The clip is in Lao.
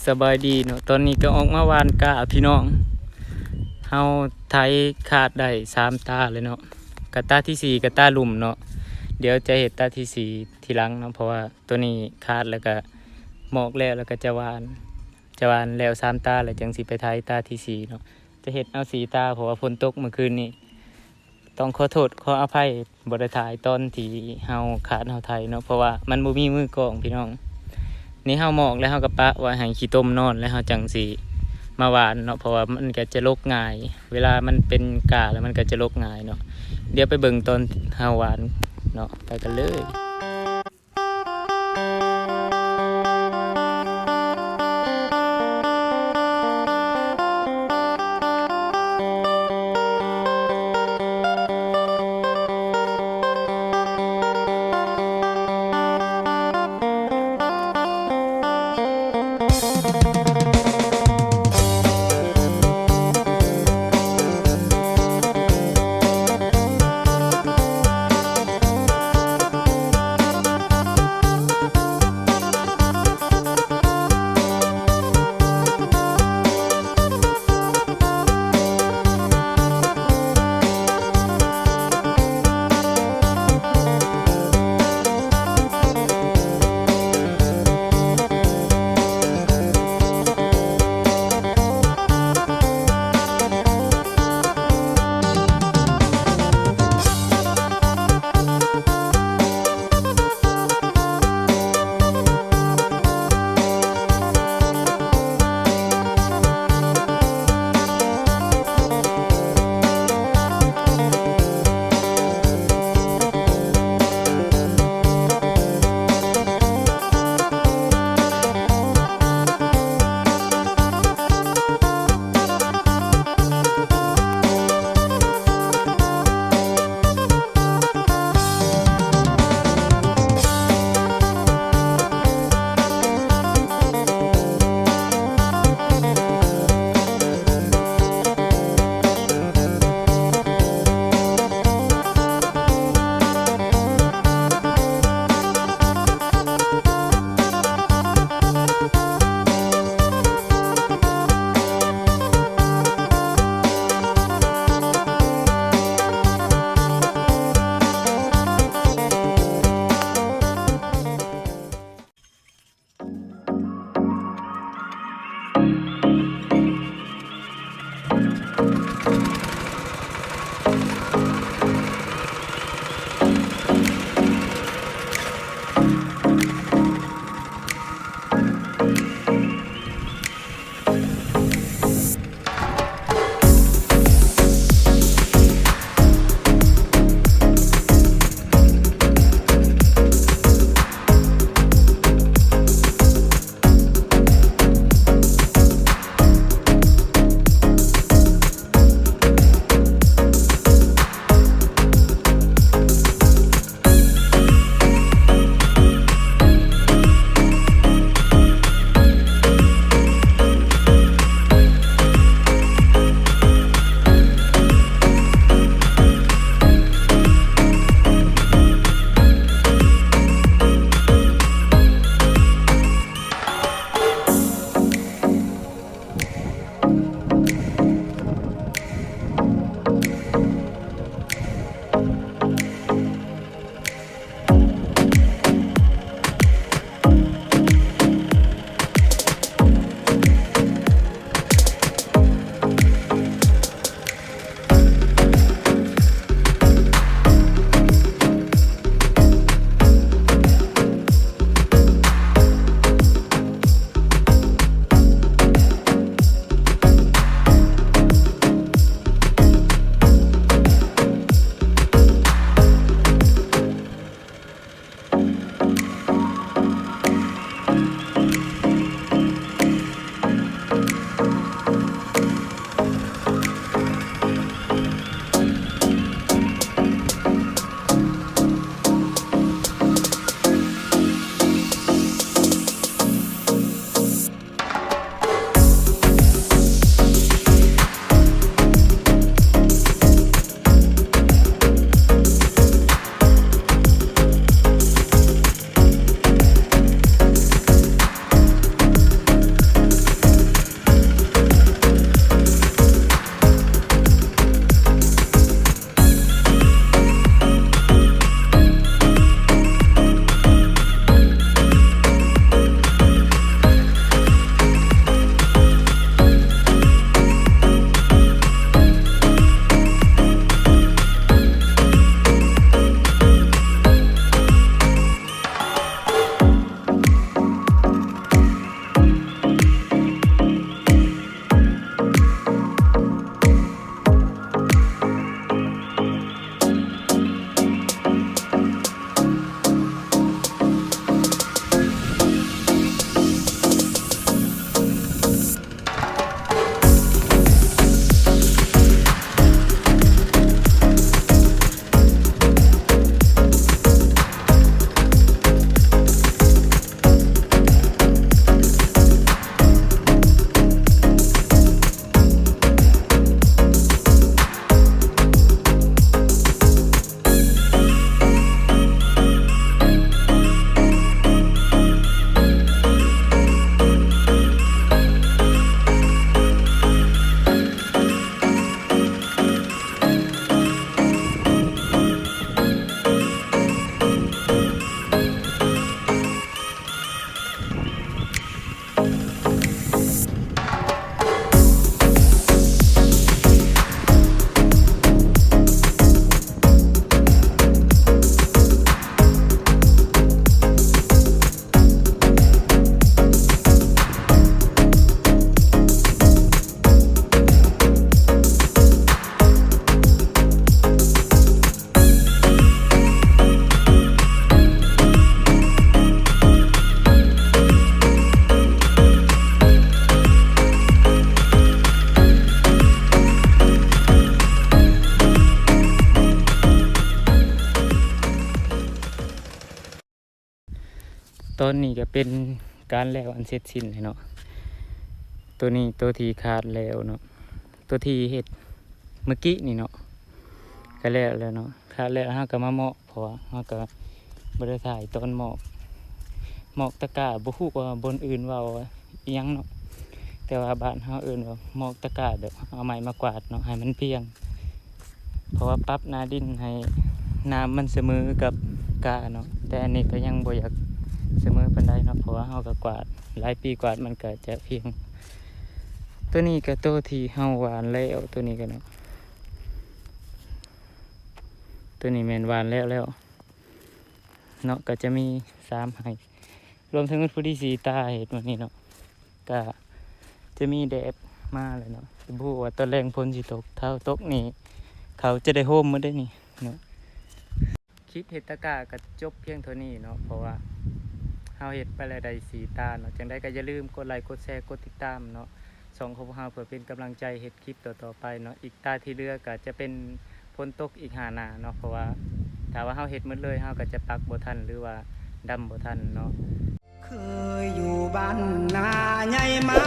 ສະບາຍດີເນາະ ຕອນນີ້ກໍອອກມາຫວ່ານກ້າພີ່ນ້ອງ. ເຮົາໄຖຄາດໄດ້ສາມຕາແລ້ວເນາະ ກະຕາທີສີ່ກະຕາລຸ່ມເນາະ. ດຽວຈະເຮັດຕາທີສີ່ທີຫຼັງເນາະ ເພາະວ່າໂຕນີ້ຄາດແລ້ວກະໝອກແລ້ວ ແລ້ວກະຈະຫວ່ານ ຈະຫວ່ານແລ້ວສາມຕາ ແລ້ວຈັ່ງຊິໄປໄຖຕາທີສີ່ເນາະ. ຈະເຮັດເອົາສີ່ຕາ ເພາະວ່າຝົນຕົກມື້ຄືນນີ້. ຕ້ອງຂໍໂທດຂໍອະໄພ ບໍ່ໄດ້ຖ່າຍຕອນທີ່ເຮົາຄາດເຮົາໄຖເນາະ ເພາະວ່າມັນບໍ່ມີມືກ້ອງພີ່ນ້ອງ. ນີ້ເຮົາໝອກແລ້ວ ເຮົາກໍປະໄວ້ໃຫ້ຂີ້ຕົມນອນ ແລ້ວເຮົາຈັ່ງຊິມາຫວ່ານເນາະ ເພາະວ່າມັນກໍຈະລົກງ່າຍ ເວລາມັນເປັນກ້າແລ້ວມັນກໍຈະລົກງ່າຍເນາະ. ດຽວໄປເບິ່ງຕອນເຮົາຫວ່ານເນາະ ໄປກັນເລີຍ. ຕອນນີ້ກໍເປັນການແລ້ວອັນເສັດສິ້ນແລ້ວເນາະ. ໂຕນີ້ໂຕທີ່ຂາດແລ້ວເນາະ, ໂຕທີ່ເຮັດເມື່ອກີ້ນີ້ເນາະ ກໍແລ້ວແລ້ວເນາະ. ຂາດແລ້ວເຮົາກໍມາໝອກ ເພາະວ່າເຮົາກໍບໍ່ໄດ້ຖ່າຍຕອນໝອກ. ໝອກຕະກ້າ ບໍ່ຮູ້ວ່າບ່ອນອື່ນເວົ້າອີ່ຫຍັງເນາະ, ແຕ່ວ່າບ້ານເຮົາເອີ້ນວ່າໝອກຕະກ້າ ແບບເອົາໄມ້ມາກວາດເນາະ ໃຫ້ມັນພຽງ. ເພາະວ່າປັບໜ້າດິນໃຫ້ນ້ຳມັນສະເໝີກັບກ້າເນາະ, ແຕ່ອັນນີ້ກໍຍັງບໍ່ຢາກສະເໝີປານໃດເນາະ ເພາະວ່າເຮົາກໍກວາດຫຼາຍປີກວາດ ມັນກໍຈະພຽງ. ໂຕນີ້ກໍໂຕທີ່ເຮົາຫວ່ານແລ້ວ ໂຕນີ້ກໍເນາະ, ໂຕນີ້ແມ່ນຫວ່ານແລ້ວແລ້ວເນາະ. ກໍຈະມີສາມໄຮ່ ລວມທັງໝົດພໍດີສີ່ຕາເຮັດມື້ນີ້ເນາະ. ກະຈະມີແດດມາແລ້ວເນາະ, ບໍ່ຮູ້ວ່າຕອນແລງຝົນຊິຕົກ. ຖ້າຕົກນີ້ ເຂົາຈະໄດ້ໂຮມໝົດເດ້ນີ້ເນາະ. ຄລິບເຮັດຕະກ້າກໍຈົບພຽງເທົ່ານີ້ເນາະ, ເພາະວ່າເຮົາເຮັດໄປແລ້ວໄດ້ສີ່ຕາເນາະ. ຈັ່ງໃດກໍຢ່າລືມກົດໄລ ກົດແຊ ກົດຕິດຕາມເນາະ ຊ່ອງຂອງພວກເຮົາ ເພື່ອເປັນກຳລັງໃຈເຮັດຄລິບຕໍ່ໆໄປເນາະ. ອີກຕາທີ່ເຫຼືອກໍຈະເປັນຝົນຕົກອີກຫ້າໜ້າເນາະ, ເພາະວ່າຖ້າວ່າເຮົາເຮັດໝົດເລີຍ ເຮົາກໍຈະປັກບໍ່ທັນ ຫຼືວ່າດຳບໍ່ທັນເນາະ. ເຄີຍຢູ່ບ້ານນາໃຫຍ່ມາ